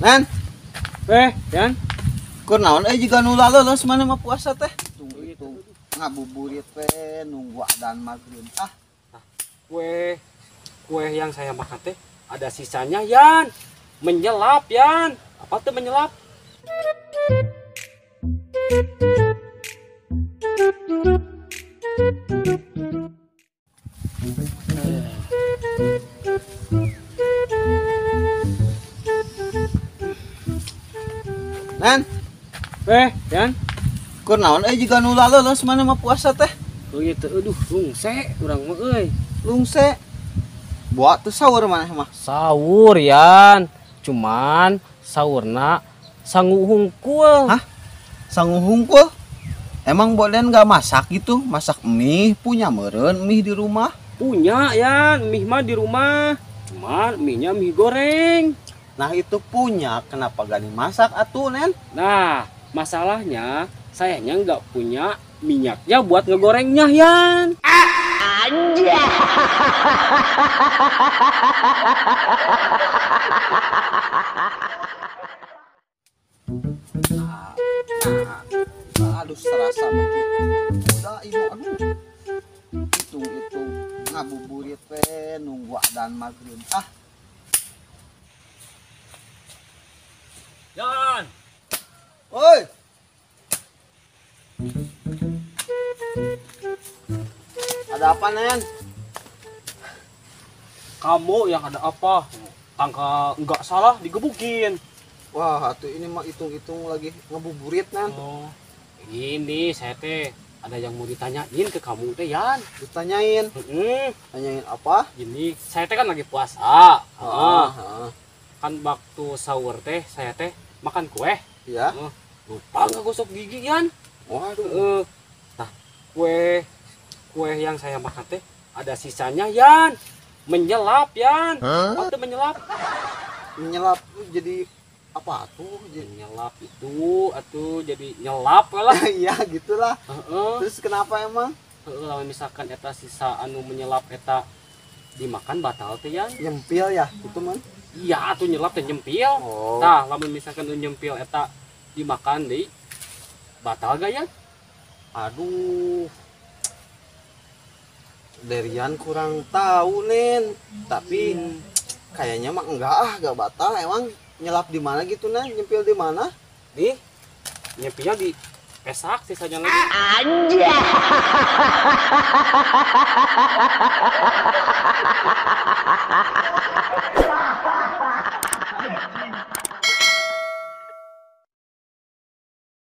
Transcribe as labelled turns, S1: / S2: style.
S1: Nen.
S2: Yan.
S1: Kunaon euy jiga nu laleus mana mah puasa teh. Tunggu itu ngabuburit teh nunggu adzan maghrib. Ah,
S2: kue yang saya makan teh ada sisanya, Yan. Menyelap, Yan. Apa tuh menyelap?
S1: Nen.
S2: Yan.
S1: Kunaon euy jiga nu laleus mana mah puasa teh.
S2: Oh ieu teh aduh rungse urang mah euy.
S1: Rungse. Buat tuh sahur maneh mah.
S2: Sahur, Yan. Cuman sahurna sangu hungkul.
S1: Hah? Sangu hungkul? Emang bolen gak masak gitu? Masak mie, punya meureun mie di rumah?
S2: Punya, Yan, mie mah di rumah. Cuman mie-nya mie goreng.
S1: Nah itu punya, kenapa gak dimasak atuh, Nen?
S2: Nah, masalahnya sayanya nggak punya minyaknya buat ngegorengnya, Yan. Anjay.
S1: Aduh, serasa begitu. Udah, ibu, aduh. Hitung-hitung ngabuburit teh nunggu adzan maghrib. Ah.
S2: Yan.
S1: Oi. Ada apa, Nen?
S2: Kamu yang ada apa? Tangka nggak salah digebukin.
S1: Wah, tuh ini mah hitung-hitung lagi ngebuburit, Nen.
S2: Oh, ini saya teh ada yang mau ditanyain ke kamu teh, Yan.
S1: Ditanyain? Tanyain apa?
S2: Gini, saya teh kan lagi puasa. Kan waktu sahur teh saya teh makan kue.
S1: Iya.
S2: Lupa nggak gosok gigi, Yan.
S1: Waduh.
S2: Nah, kue yang saya makan teh ada sisanya, Yan. Menyelap, Yan. Apa tuh menyelap?
S1: Menyelap jadi apa tuh? Jadi
S2: menyelap itu atau jadi nyelap lah.
S1: Iya, gitulah. Terus kenapa emang?
S2: Lawan misalkan eta sisa anu menyelap eta dimakan batal teh, Yan.
S1: Nyempil ya, itu man?
S2: Iya, atuh nyelap teh nyempil.
S1: Oh.
S2: Tah, lamun misalkan nu nyempil eta dimakan deui batal gak, Yan?
S1: Aduh. Derian kurang tahu, Nen. Tapi kayaknya mah enggak ah, enggak batal. Emang nyelap di mana gitu, Nen? Nyempil di mana?
S2: Nih, nyempilnya di pesak sisanya lagi.
S3: Anjay.